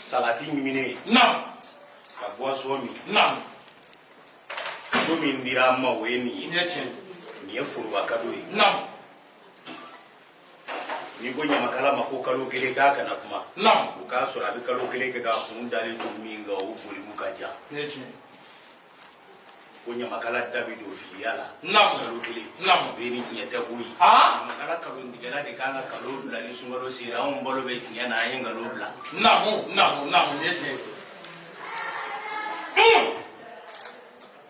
Salati ɲiminen. Naam. Ka boisson min. Naam. Kado min dira an ma, o ye nin ye. Nin ye tiɲɛ ye. Nin ye foroba kado ye. Naam. N'i ko ɲamakala ma ko kalo kelen k'a kana kuma, Naam. o k'a sɔrɔ a bɛ kalo kelen kɛ k'a kun dalen to min kan, o volume ka jan. Nin ye tiɲɛ ye. Ko ɲamakala da bɛ don filiya la. Naam. Kalo kelen. Naam. O bɛ ni tiɲɛ tɛ koyi. Ah. Ɲamakala kalontigɛla de kan ka kalon bila ni sunkalo sera. Anw balo bɛ tiɲɛ na, an ye nkalon bila. Naamu, naamu, naamu, nin ye tiɲɛ ye.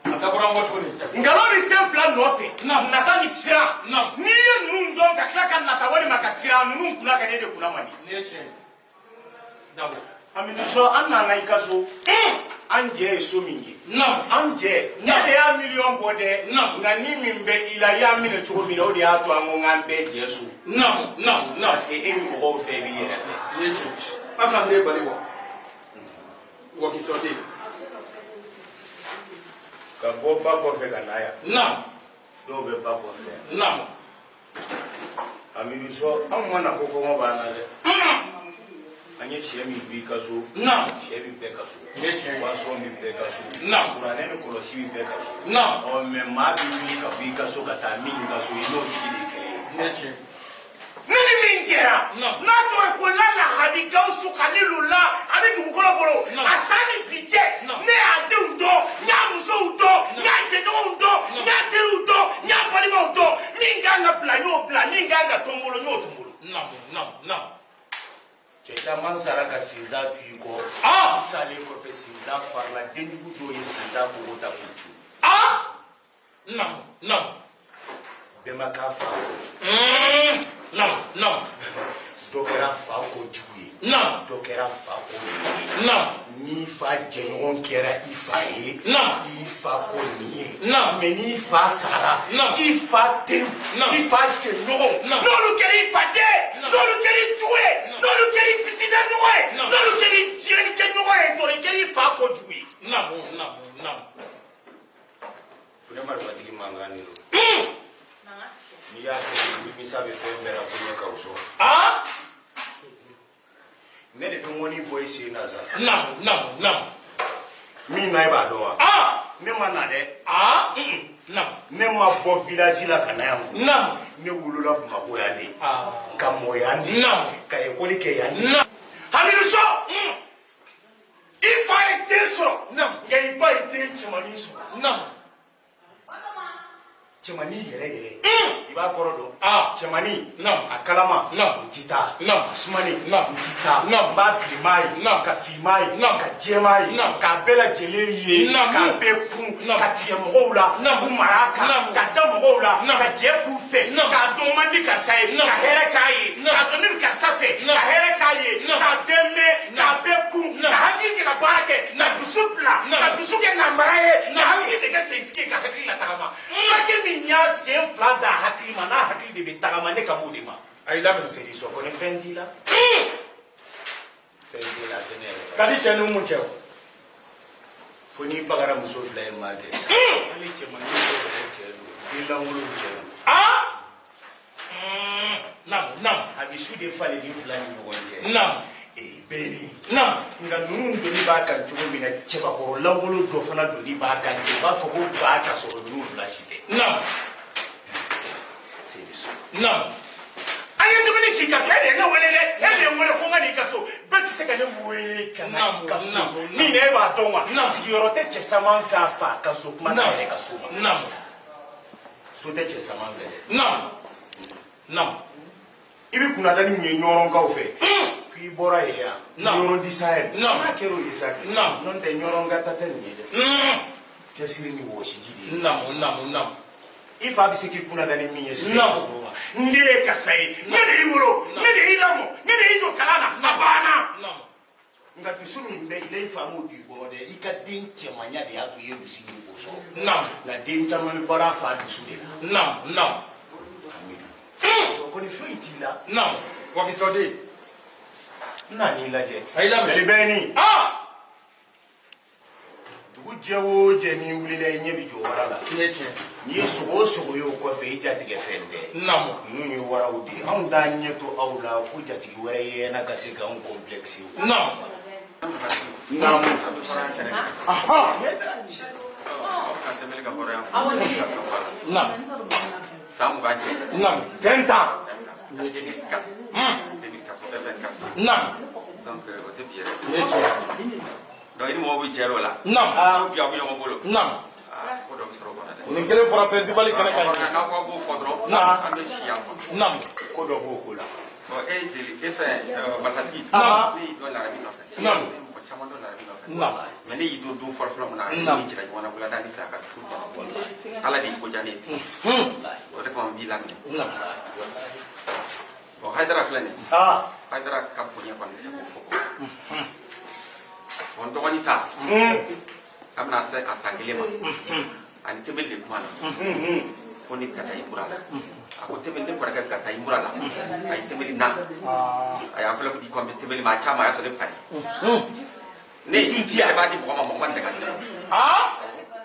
A dabɔra n kɔ tuguni. Nkalon bɛ fɛn fila nɔfɛ. Naam. Nata ni siran. Naam. N'i ye ninnu dɔn ka tila ka nata walima ka siran ninnu kunna ka di e de kunna man di. Nin ye tiɲɛ ye. Dabɔ. Amidu Sɔ, an nana i ka so. An jɛ ye so min ye. Naam. An jɛ. Ne de y'a miliyɔn bɔ dɛ. Naam. Nka ni min bɛ i la, i y'a minɛ cogo min na, o de y'a to an ko k'an bɛɛ jɛ so. Naamu, naamu, naamu. Parce que e bɛ mɔgɔw fɛ, i b'i yɛrɛ fɛ. Nin ye tiɲɛ ye. Asan de bali wa. Wɔkisɔ tɛ yen. Ka bɔ ba kɔfɛ ka na yan. Naam. Dɔw bɛ ba kɔfɛ yan. Naam. Amidu Sɔ, anw ma na ko kɔngɔ b'an na dɛ. An ye sɛ min b'i ka so. Naam. Sɛ bɛ bɛɛ ka so. Nin ye tiɲɛ ye. Boisson bɛ bɛɛ ka so. Naam. Kuranɛ ni kɔlɔsi bɛ bɛɛ ka so. Naam. Ɔ mɛ maa bɛ wuli ka bɔ i ka so ka taa min ka so, i n'o tigi de ye kelen ye. Nin ye tiɲɛ ye. Ne ni min jɛra, Naam. n'a tɔgɔ ye ko Lalahabi Gawusu Kalilula, a bɛ dugukolo bolo. Naam. A san ni bi cɛ, Naam. ne y'a denw dɔn, n y'a musow dɔn, n y'a jɛɲɔgɔnw dɔn, n y'a teriw dɔn, n y'a balimaw dɔn. Min kan ka bila, n y'o bila. Min kan ka to n bolo, n y'o to n bolo. Naamu, naamu, naamu. Cɛ caman sara ka sinzan tu i kɔ. Ah. I salen kɔfɛ, sinzan farila. Denjugu dɔw ye sinzan kogo ta k'u tu. Ah. Naamu, naamu. Bɛɛ ma k'a fa kɔ ye. Naamu, naamu. Dɔ kɛra fa kɔ jugu ye. Naamu. Dɔ kɛra fa kɔ nin ye. Naamu. N'i fa jɛɲɔgɔn kɛra i fa ye, Naam. i fa ko nin ye. Naam. Mɛ n'i fa sara, Naam. i fa teriw, Naam. i fa jɛɲɔgɔnw, Naam. n'olu kɛra i fa den ye, Naam. n'olu kɛra i jugu ye, Naam. n'olu kɛra i disidaɲɔgɔn ye, Naam. n'olu kɛra i tiɲɛnikɛɲɔgɔn ye dɔrɔn, i kɛra i fa kɔ jugu ye. Naamu, naamu, naamu. Funɛ marifatigi mankan de don. N'i y'a kɛ, nimisa bɛ fɛn bɛɛ la fo ɲɛ k'aw sɔrɔ. Ah. Ne de bɛ ŋɔni bɔ i sen na sa. Naamu, naamu, naamu. Min na, e b'a dɔn wa? Ah. Ne ma na dɛ. Ah. Naamu. Ne ma bɔ village la ka na yan koyi. Naamu. Ne wolola Bamakɔ yan de. Ah. Ka mɔ yan de. Naamu. Ka ekɔli kɛ yan de. Naamu. Hamidu Sɔ! I fa ye den sɔrɔ. Naamu. Nka i ba ye den cɛmannin sɔrɔ. Naamu. Cɛmannin yɛrɛ yɛrɛ. I b'a kɔrɔ dɔn. Ah. Cɛmannin. Naamu. A kalama. Naamu. N ti taa. Naamu. A sumani. Naamu. N ti taa. Naamu. N b'a bilenman ye. Naamu. Ka finman ye. Naamu. Ka jɛman ye. Naamu. K'a bɛɛ lajɛlen ye. Naamu. K'a bɛɛ kun. Naamu. Ka tigɛ mɔgɔw la. Naamu. K'u mara a kan. Naamu. Ka da mɔgɔw la. Naamu. Ka jɛ k'u fɛ. Naamu. K'a dɔn man di karisa ye. Naamu. Ka hɛrɛ k'a ye. Naamu. K'a dɔn ne bɛ karisa fɛ. Naamu. Ka hɛrɛ k'a ye. Naamu. K'a bɛɛ mɛn. Naamu. K'a bɛɛ kun. Naamu. Ka hakili kɛ ka baara kɛ. Ka Naamu. dusu bila. Naamu. Ka dusu kɛ nanbara ye. Ka Naamu. hakili de kɛ sentigi ye. Ka hakili latagama. Fulakɛ min y'a sen fila da hakili ma, n'a hakili de bɛ tagama, ne ka b'o de ma. A y'i lamɛn. Seyidu Sɔ kɔni, fɛn t'i la. Fɛn t'e la, a tɛ ne yɛrɛ la. Ka di cɛ ni mun cɛ o. Fo n'i bagara muso fila ye maa kɛ. Hali cɛmannin dɔw yɛrɛ cɛ don, den lankolonw cɛ don. Ah. Naamu, naamu. A bɛ su de falen ni fila ni ɲɔgɔn cɛ. Naamu. Ee bɛɛ Naamu. Nka ninnu doni b'a kan cogo min na, cɛbakɔrɔ lankolon dɔ fana doni b'a kan ten. U b'a fɔ ko ba ka sɔrɔ ninnu fila si tɛ. Naamu. Seyidu Sɔ. Naamu. An ye dumuni k'i ka so, e de ye ne wele dɛ, e de ye n wele fo n ka n'i ka so. Bɛɛ tɛ se ka ne wele ka na i ka so. Naamu, naamu. Min na, e b'a dɔn wa? Naamu. Sigiyɔrɔ tɛ cɛ saman fɛ a fa ka so, kuma t'a Naamu. yɛrɛ ka so ma. Naamu. So tɛ cɛ saman fɛ dɛ. Naamu. Naamu. I bɛ kunnadani min ye ɲɔrɔnkaw fɛ, k'i bɔra yen yan. Naamu. Ɲɔrɔn disa yɛrɛ. Naamu. N'a kɛra o ye sa kɛ. Naamu. N'o tɛ, ɲɔrɔn ka ta tɛ nin ye dɛ. Cɛsiri ni wɔsiji de ye. Naamu, naamu, naamu. I fa bɛ se k'i kunna da ni min ye sisan. Naamu. Ne ye karisa ye, ne de y'i wolo, ne de y'i lamɔ, ne de y'i don kalan na, a banna. Naamu. Nka dusu min bɛ i la, i fa m'o don i kɔnɔ dɛ. I ka den cɛmanya de y'a to i ye dusu ɲini k'o sɔrɔ. Naamu. Nka den caman bɛ bɔra a fa dusu de la. Naamu, naamu. Amidu sɔrɔ kɔni foyi t'i la. Naamu. Wakisɔ den. N nan'i lajɛ. A y'i lamɛn. Jeli. Ah. Dugu jɛ o jɛ, n'i wulila, i ɲɛ bɛ jɔ wara la. Nin ye tiɲɛ. N'i ye sogo o sogo ye o kɔfɛ, i jatigɛ fɛn tɛ. Naamu. Ninnu ye waraw de ye. Anw t'an ɲɛ to aw la ko jatigi wɛrɛ ye na ka se k'anw complexer o. Naamu. Naamu. Aha. Ka tɛmɛli ka hɔrɔnya fɔ. Naamu. San 20 cɛ. Naamu. 20 ans. 2004. 2024. Naamu. Donc o tɛ bi yɛrɛ. Nin ye tiɲɛ. Donc i ni mɔgɔw bɛ jɛ o la. Naamu. Ko bi aw bɛ ɲɔgɔn bolo. Naamu. Ko dɔ bɛ sɔrɔ o kɔnɔ dɛ. Nin kelen fɔra festival kɛnɛ kan yen. N'aw ko b'o fɔ dɔrɔn. Naamu. An bɛ si yan kɔnɔ. Naamu. Ko dɔ b'o ko la. Bon e ye jeli e fɛn marifatigi. Naamu. Ne y'i dɔn larabi nɔfɛ. Naamu. Ne ye mɔgɔ caman dɔn larabi nɔfɛ. Naamu. Mais ne y'i don fɔlɔ fɔlɔ mun na a ye Naamu. min jira ɲɔgɔn na wulada ni fɛ a ka furu kɔnɔ. Ala de y'i ko diya ne ye ten. O de kama n b'i laminɛ. Naamu. Bon Hayidara filɛ nin ye. Ah. Hayidara ka bonya kɔni tɛ se k'o fɔ. Bon n dɔgɔnin ta. An bɛna se a san kelen ma. Ani Tebeli de kuma na. Ko ne bɛ ka taa Imura la. A ko Tebeli ne kɔrɔkɛ bɛ ka taa Imura la. A ye Tebeli na. A ye enveloppe di ko n bɛ Tebeli ma a caman a y'a sɔrɔ ne bɛ Paris. Ne ye ti yɛrɛ b'a di mɔgɔ ma mɔgɔ ma deli ka di ne ma. Ah.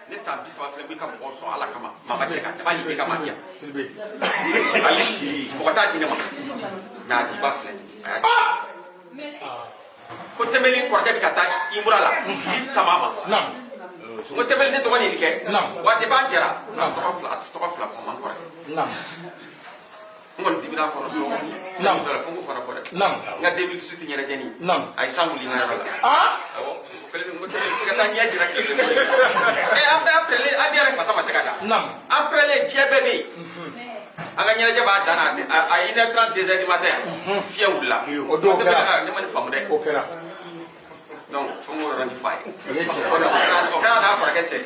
Ne san 30 filɛ n bɛ ka mɔgɔw sɔn Ala kama maa ma deli ka ne b'a ɲini ka maa di yan. Sidibe. Ayi mɔgɔ t'a di ne ma. Mais a diba filɛ a y'a di. Ko Tebeli kɔrɔkɛ bɛ ka taa Imura la. I sama ma. Naamu. N ko Tebeli ne tɔgɔ ni nin kɛ. Naamu. Wa depuis an jɛra. A tɔgɔ fila fɔ ma n kɔrɔkɛ. Naamu. N kɔni dimina a kɔrɔ dɔɔni. Naamu. Dɔ la fo n k'o fana fɔ dɛ. Naamu. N ka 2018 ɲɛnajɛ nin. Naamu. A ye san wuli n ka yɔrɔ la. Ah. Awɔ. O kɛlen n ko Tebeli fo ka taa ɲɛ jira kile kelen. Ɛ an bɛɛ pɛrɛlen an yɛrɛ fasa ma se ka da. Naamu. An pɛrɛlen diɲɛ bɛɛ bɛ yen. An ka ɲɛnajɛ b'a dan na à 1h30 2h du matin. Fiɲɛ wulila. O don kɛra. Ne ma nin faamu dɛ. O kɛra. Donc fo n k'o yɔrɔnin f'a ye. O ye tiɲɛ. O kɛra n'a kɔrɔkɛ cɛ.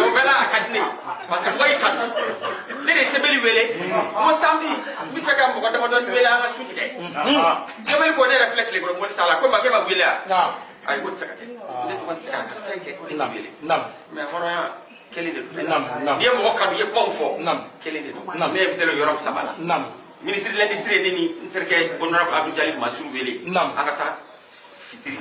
O bɛɛ la a ka di ne ye. Parce que mɔgɔ y'i kanu. Ne de ye Tebeli wele. N ko samedi n bɛ fɛ ka mɔgɔ damadɔni wele an ka su tigɛ. Tebeli ko ne yɛrɛ filɛ Tilekɔrɔ mobili t'a la ko ma k'e ma wele wa? Naamu. Ayi ko tɛ se ka kɛ. Ne tɔgɔ tɛ se k'a ka fɛn kɛ ko ne t'i wele. Naamu. Mais hɔrɔnya kelen de don. Naamu. Naamu. N'i ye mɔgɔ kanu i ye kuma min fɔ. Naamu. Kelen de don. Naamu. Ne ye invité yɔrɔ saba la. Naamu. Ministre de l'industrie ye ne ni n terikɛ honorable Abdou Jalil Mansour wele. Naamu. An ka taa fitiri.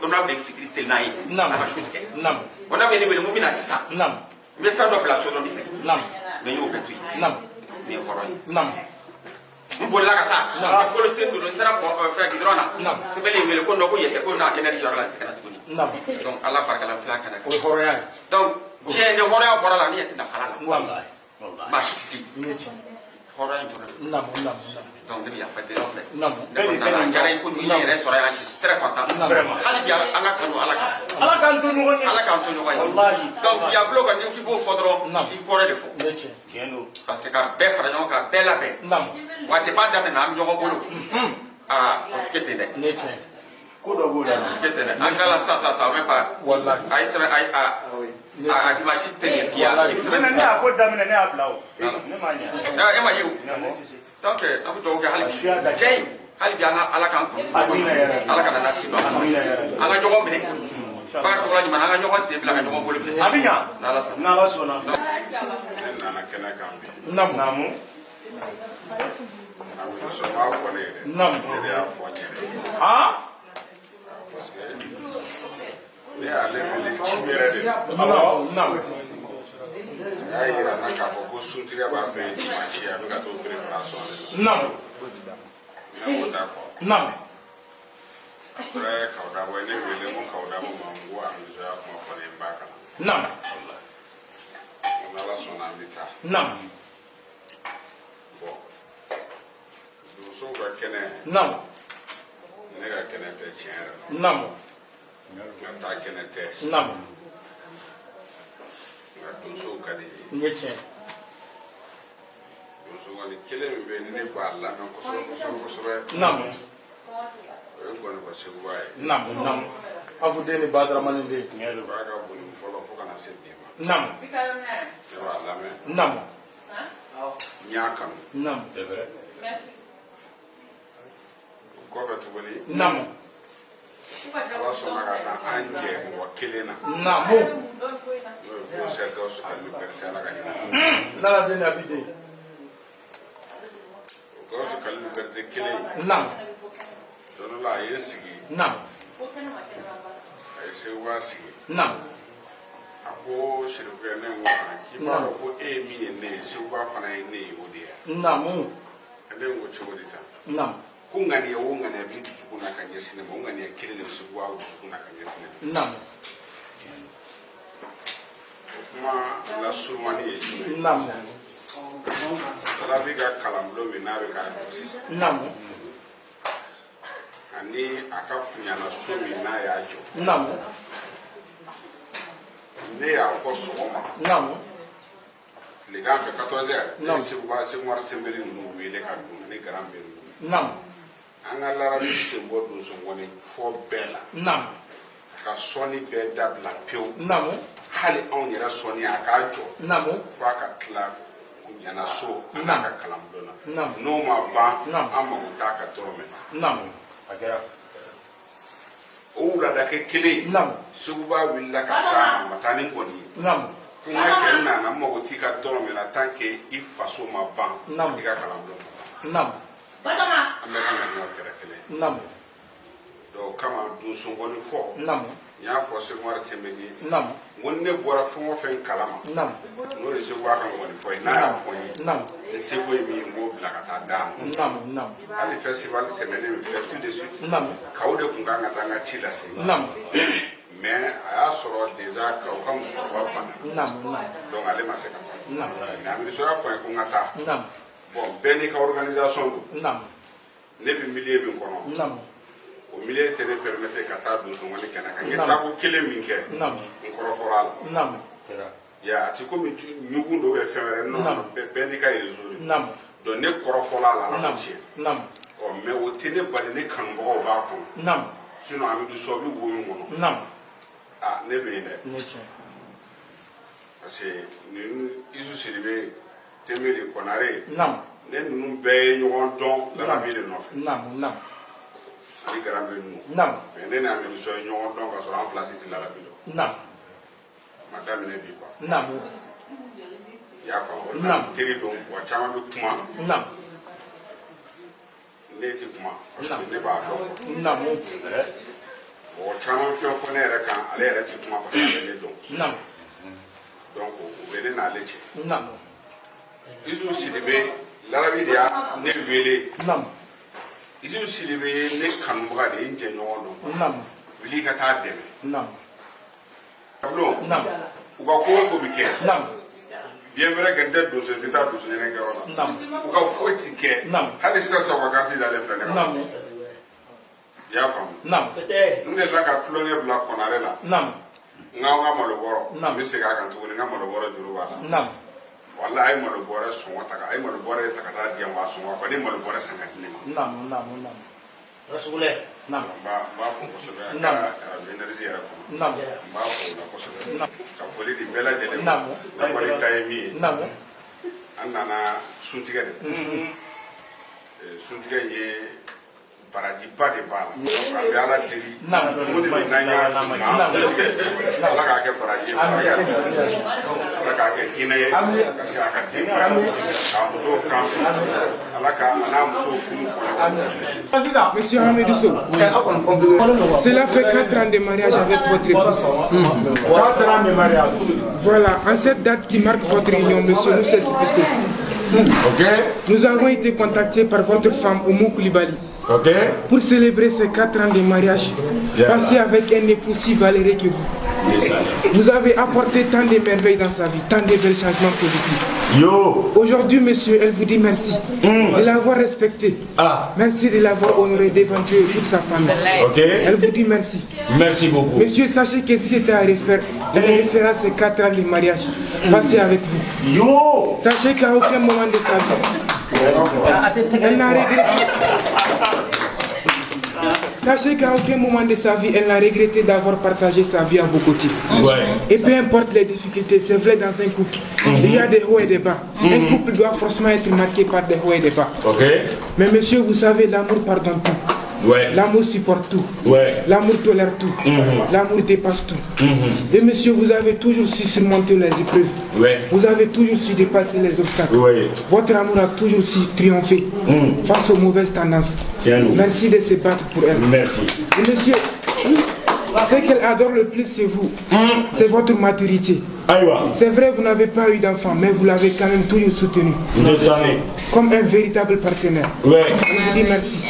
Honorable de fitiri seli n'an ye. Naamu. An ka su tigɛ. Naamu. Honorable ye ne wele n ko n bɛna sisan. Naamu. N bɛ fɛn dɔ bila so dɔ n bɛ segin. Naamu. Mais n y'o bɛɛ to yen. Naamu. Nin ye hɔrɔn ye. Naamu. N bolila ka taa. Naamu. N ye kolo sen don n sera fɛn gidɔrɔn na. Naamu. Tebeli ye n wele ko non ko yen tɛ ko na énergie yɔrɔ la n seginna tuguni. Naamu. Donc Ala barika la n filɛ a kɛnɛ O kan. ye hɔrɔnya ye. Donc diɲɛ ni hɔrɔnya bɔra la ne ɲɛ tɛ nafa la. Walayi. Maa si tɛ se. Nin ye tiɲɛ. Hɔrɔnya in dɔrɔn de don. Naamu. Naamu. Naamu. Donc ne bɛ yafa deli aw fɛ. Naamu. Ne kɔni nana a diyara n ye kojugu n ye n yɛrɛ sɔrɔ yan je suis très content. Vraiment. Hali bi an ka kanu Ala kan. Ala k'an to ɲɔgɔn ye. Ala k'an to ɲɔgɔn ye. Walahi. Donc diabolo kɔni n'i ko k'i b'o fɔ dɔrɔn Naamu. i bɛ kɔrɔ de fɔ. Nin ye tiɲɛ. Tiɲɛ don. Parce que ka bɛɛ fara ɲɔgɔn kan ka bɛɛ labɛn. Naamu. Wa depuis a daminɛ an bɛ ɲɔgɔn bolo. Aa o tɛ kɛ ten dɛ. Nin ye tiɲɛ. Ko dɔ b'o la. O tɛ kɛ ten dɛ. An tilala sisan sisan sisan o même pas. Walahi. A ye sɛbɛn a ye a dimanche tɛ nin ye bi yan. I bɛ sɛbɛn Ne y'a ko daminɛ ne y'a bila o. Ne m'a ɲɛ. E ma ye o. Ne tɛ se. Donc an bɛ dugawu kɛ hali bi. Suya da. Cɛ in hali bi an ka Ala k'an kanu. Amina yarabi. Ala kana nasi don an Amina yarabi. ka ɲɔgɔn minɛ. Bakari tɔgɔla ɲuman an ka ɲɔgɔn sen bila ka ɲɔgɔn bolo minɛ. A bɛ ɲa. N'Ala sɔnna. N'Ala sɔnna. Ne nana kɛnɛ kan bi. Naamu. Naamu. A wuli sɔn b'a fɔ ne ye dɛ. Naamu. Ne de y'a fɔ n yɛrɛ ye. Ah. Parce que ne y'ale wele ci wɛrɛ de la. Naamu. Naamu. A y'a yira n na k'a fɔ ko suntigɛ b'a fɛ yen dimanche a bɛ ka t'o préparation de la. Naamu. Ne ko d'accord. Naamu. Après Kawu Dabo ye ne wele n ko Kawu Dabo ma n ko Amizo y'a kuma fɔ ne ye n b'a kalama. Naamu. N ko n'Ala sɔnna an bɛ taa. Naamu. Bon donsow ka kɛnɛ Naamu. ne ka kɛnɛ tɛ tiɲɛ yɛrɛ la. Naamu. N ka taa kɛnɛ tɛ. Naamu. Nka donsow ka di n ye. Nin ye tiɲɛ. Donso kɔni kelen min bɛ yen ni ne b'a lamɛn kosɛbɛ kosɛbɛ kosɛbɛ. Naamu. O ye Gɔnifɔ Seguba ye. Naamu. Naamu. Afu den ni Badaramani den. Tiɲɛ don. O y'a ka boli fɔlɔ fo ka na se bi ma. Naamu. Ne b'a lamɛn. Naamu. N y'a kanu. Naamu. C'est vrai. O kɔfɛ tuguni. Naamu. Ala sɔnna ka taa an jɛ mɔgɔ kelen na. Naamu. N'o ye professeur Gawusu Kalilu Berete Ala ka hinɛ a la. Nala den ni Abi den. O Gawusu Kalilu Berete kelen in. Naamu. Don dɔ la a ye n sigi. Naamu. A ye Seguba sigi. Naamu. A ko Serifukɛ ne ko k'i b'a dɔn ko e ye min ye ne ye Seguba fana ye ne ye o de ye. Naamu. Ne ko cogo di tan? Naamu. Ko ŋaniya o ŋaniya b'i dusukun na ka ɲɛsin ne ma, o ŋaniya kelen de bɛ Seguba dusukun na ka ɲɛsin ne ma. Naamu. O kuma lasurumani ye jumɛn ye? Naamu. Larabi ka kalanbulon min n'a bɛ k'a jɔ sisan. Naamu. Ani a ka kuɲana so min n'a y'a jɔ. Naamu. Ne y'a fɔ sɔgɔma. Naamu. Tilegan fɛ 14 heures. Ne Naamu. ye Seguba Sekumar Tembeli ninnu wele ka don ne garan bɛ ninnu. Naamu. An ka Larabi sen bɔ donsongɔni fɔ bɛɛ la. Naamu. Ka sɔnni bɛɛ dabila pewu. Naamu. Hali anw yɛrɛ sɔnni a k'a jɔ. Naamu. F'a ka tila kuɲana so a n'a ka kalanbulon na. Naamu. N'o ma ban, Naamu. an mago t'a ka dɔrɔmɛ na. Naamu. A kɛra. O wuladakɛ kelen. Naamu. Seguba wulila ka s'a ma, a ma taa ni nkɔni ye. Naamu. Ko n ka cɛ nana, n mago t'i ka dɔrɔmɛ la tant que i faso ma ban. Naamu. I ka kalanbulon ma ban. Naamu. An bɛɛ ka ŋaniyaw kɛra kelen ye. Naamu. Donc o kama donsongɔni fɔ. Naamu. N y'a fɔ Sekumar Tembeli ye. Naamu. N ko ni ne bɔra fɛn o fɛn kalama. Naamu. N'o ye Seguba ka ŋɔni fɔ ye, n'a y'a fɔ n ye. Naamu. N seko ye min ye, n b'o bila ka taa d'a ma. Naamu. Naamu. Hali festival tɛmɛnen min filɛ tout de suite. Naamu. Kawo de tun kan ka taa n ka ci lase. Naamu. Mais a y'a sɔrɔ déjà Kawo ka musokɔrɔba banna. Naamu. Naamu. Donc ale ma se ka taa. Naamu. Mais a minisɔrɔ fɔ n ye ko n ka taa. Naamu. Bon, bɛɛ n'i ka organisation don. Naamu. Ne bɛ milieu min kɔnɔ. Naamu. O milieu tɛ ne permettre ka taa donsongɔni kɛnɛ kan. N ye Naamu. taako kelen min kɛ. Naamu. N kɔrɔfɔra a la. Naamu. Ya, a ti komi ɲugun dɔ bɛ fɛn wɛrɛ. Non, Naamu. bɛɛ n'i ka réseau de. Naamu. Donc ne kɔrɔfɔla a la, Ala ko Naamu. tiɲɛ. Naamu. Ɔ mais o tɛ ne bali, ne kanubagaw b'a kɔnɔ. Naamu. Sinon Amidou Sow bɛ wo min kɔnɔ. Naamu. Ah, ne bɛ yen dɛ. Ne tiɲɛ. Parce que ninnu Isu Sidibe, Tembeli, Konare. Naamu. Ne ninnu bɛɛ ye ɲɔgɔn dɔn Larabi de nɔfɛ. Naamu. Naamu. Ani Garambe ninnu. Naamu. Mais ne ni Amidou Sow ye ɲɔgɔn dɔn ka sɔrɔ an fila si tɛ Larabi dɔn. Naamu. A ma daminɛ bi quoi. Naamu. I y'a faamu. Naamu. Teri don, wa caman bɛ kuma. Naamu. Ne tɛ kuma parce que ne b'a dɔn. Naamu. Mɔgɔ caman fɛn fɔ ne yɛrɛ kan, ale yɛrɛ tɛ kuma parce que a bɛ ne dɔn. Naamu. Donc o bɛ ne n'ale cɛ. Naamu. Isu Sidibe, Larabi de y'a ne wele. Naamu. Isu Sidibe ye ne kanubaga de ye, n jɛɲɔgɔn don. Naamu. Wuli ka taa dɛmɛ. Naamu. Kabulon. Naamu. U ka ko o ko bɛ kɛ. Naamu. Bien vrai que n tɛ donso, n tɛ taa donso ɲɛnajɛkɛyɔrɔ la. Naamu. U ka foyi ti kɛ. Naamu. Hali sisan sisan u ka carte dalen filɛ ne kan. Naamu. I y'a faamu. Naamu. N delila ka tulonkɛ bila Konare la. Naamu. N ka malo bɔrɔ. Naamu. N bɛ segin a kan tuguni, n ka malo bɔrɔ juru b'a la. Naamu. Walahi a ye malo bɔrɛ sɔngɔ ta ka a ye malo bɔrɛ ta ka taa di yan, wa a sɔngɔ a ko ne malo bɔrɛ san ka di ne ma. Naamu. Naamu. Naamu. Rasulɛ. Naamu. N b'a fɔ kosɛbɛ a Naamu. ka radio énergie yɛrɛ kɔnɔ. Naamu. N b'a fɔ o la kosɛbɛ. Naamu. Ka foli di bɛɛ lajɛlen ma. Naamu. Lakɔli ta ye min ye. Naamu. An nana suntigɛ de. Suntigɛ ye barajiba de b'a la. Donc an bɛ Ala deli. Naamu. Mun de bɛ n'an y'a ma suntigɛ. Ala k'a kɛ baraji ye. Ala k'a kɛ hinɛ ye. Ka se a ka denbaya ma. K'a musow kan. Ala ka a n'a musow furu fɔ ɲɔgɔn kɔ. Monsieur Hamidou Sow, cela fait 4 ans de mariage avec votre épouse. 4 ans de mariage. Voilà, en cette date qui marque votre union, monsieur, nous c'est plus que Ok. Nous avons été contactés par votre femme Oumou Koulibaly Ok. pour célébrer ces 4 ans de mariage Yeah. passé avec un époux si valeureux que vous. Vous avez apporté tant de merveilles dans sa vie, tant de belles changements positifs. Yo. Aujourd'hui, monsieur, elle vous dit merci de l'avoir respecté. Ah. Merci de l'avoir honoré devant Dieu et toute sa famille. Ok. Elle vous dit merci. Merci beaucoup. Monsieur, sachez que si c'était à refaire, elle refera ces 4 ans de mariage passés avec vous. Yo. Sachez qu'à aucun moment de sa vie, elle n'a regretté. Sachez qu'à aucun moment de sa vie, elle n'a regretté d'avoir partagé sa vie à vos côtés. Ouais. Et peu importe les difficultés, c'est vrai dans un couple. Il y a des hauts et des bas. Un couple doit forcément être marqué par des hauts et des bas. Ok. Mais monsieur, vous savez, l'amour pardonne tout. Ouais. L'amour supporte tout. Ouais. L'amour tolère tout. L'amour dépasse tout. Et monsieur, vous avez toujours su surmonter les épreuves. Ouais. Vous avez toujours su dépasser les obstacles. Ouais. Votre amour a toujours su triompher face aux mauvaises tendances. Tiens-nous. Merci de se battre pour elle. Merci. Et monsieur, ce qu'elle adore le plus, c'est vous. C'est votre maturité. Ayiwa. C'est vrai, vous n'avez pas eu d'enfant, mais vous l'avez quand même toujours soutenu Deux années. comme un véritable partenaire. Ouais. Je vous dis merci.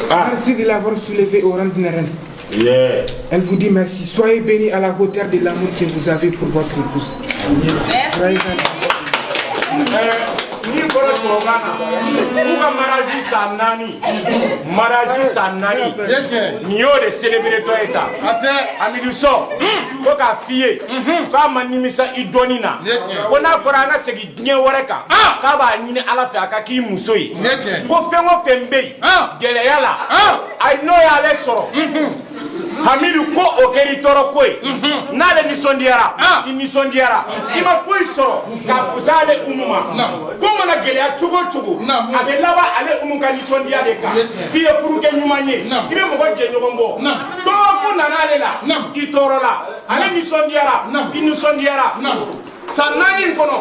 Merci de l'avoir soulevée au rang d'une reine. Yeah. Elle vous dit merci. Soyez bénis à la hauteur de l'amour que vous avez pour votre épouse. Merci. Ni bɔra tubabukan na, k'u ka mariage san 4, mariage san 4, nin y'o de célébrer tɔ ye tan. Amidu Sɔ ko k'a f'i ye k'a ma nimisa i dɔnni na, ko n'a fɔra an ka segin diɲɛ wɛrɛ kan, k'a b'a ɲini Ala fɛ a ka k'i muso ye, ko fɛn o fɛn bɛ yen gɛlɛya la, ayi, n'o y'ale sɔrɔ, Hamidu, ko o kɛra i tɔɔrɔ ko ye, n'ale nisɔndiyara, i nisɔndiyara. I ma foyi sɔrɔ k'a fusa ale Umu ma. Ko mana gɛlɛya cogo o cogo, a bɛ laban ale Umu ka nisɔndiya de kan, k'i ye furukɛ ɲuman ye, i bɛ mɔgɔ jɛ ɲɔgɔn bɔ. Tɔɔrɔ mun nana ale la, i tɔɔrɔ la, ale nisɔndiyara, i nisɔndiyara. San 4 in kɔnɔ,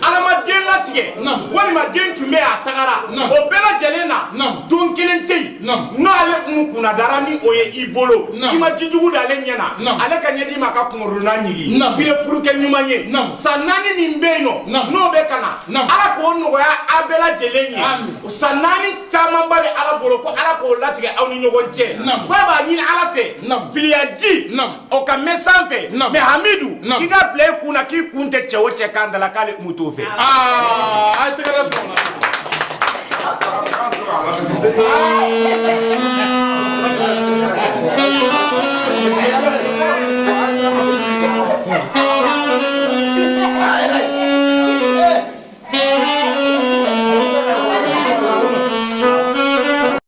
Ala ma den latigɛ, walima den tun bɛ yen, a tagara, o bɛɛ lajɛlen na, don kelen tɛ yen n'ale Umu kunnadara ni o ye i bolo, i ma jijugu d'ale ɲɛ na, ale ka ɲɛji ma ka kunkolonna ɲigin, k'i ye furukɛ ɲuman ye. San 4 min bɛ yen nɔ, n'o bɛ ka na, Ala k'o nɔgɔya a bɛɛ lajɛlen ye. San 4 camanba bɛ Ala bolo, ko Ala k'o latigɛ aw ni ɲɔgɔn cɛ. K'a b'a ɲini Ala fɛ, filiyaji o ka mɛn sanfɛ. Mais Hamidu, k'i ka bila i kun na k'i kun tɛ cɛ o cɛ kan da la, k'ale Umu t'o fɛ. Aa, a ye tɛgɛrɛ fɔ.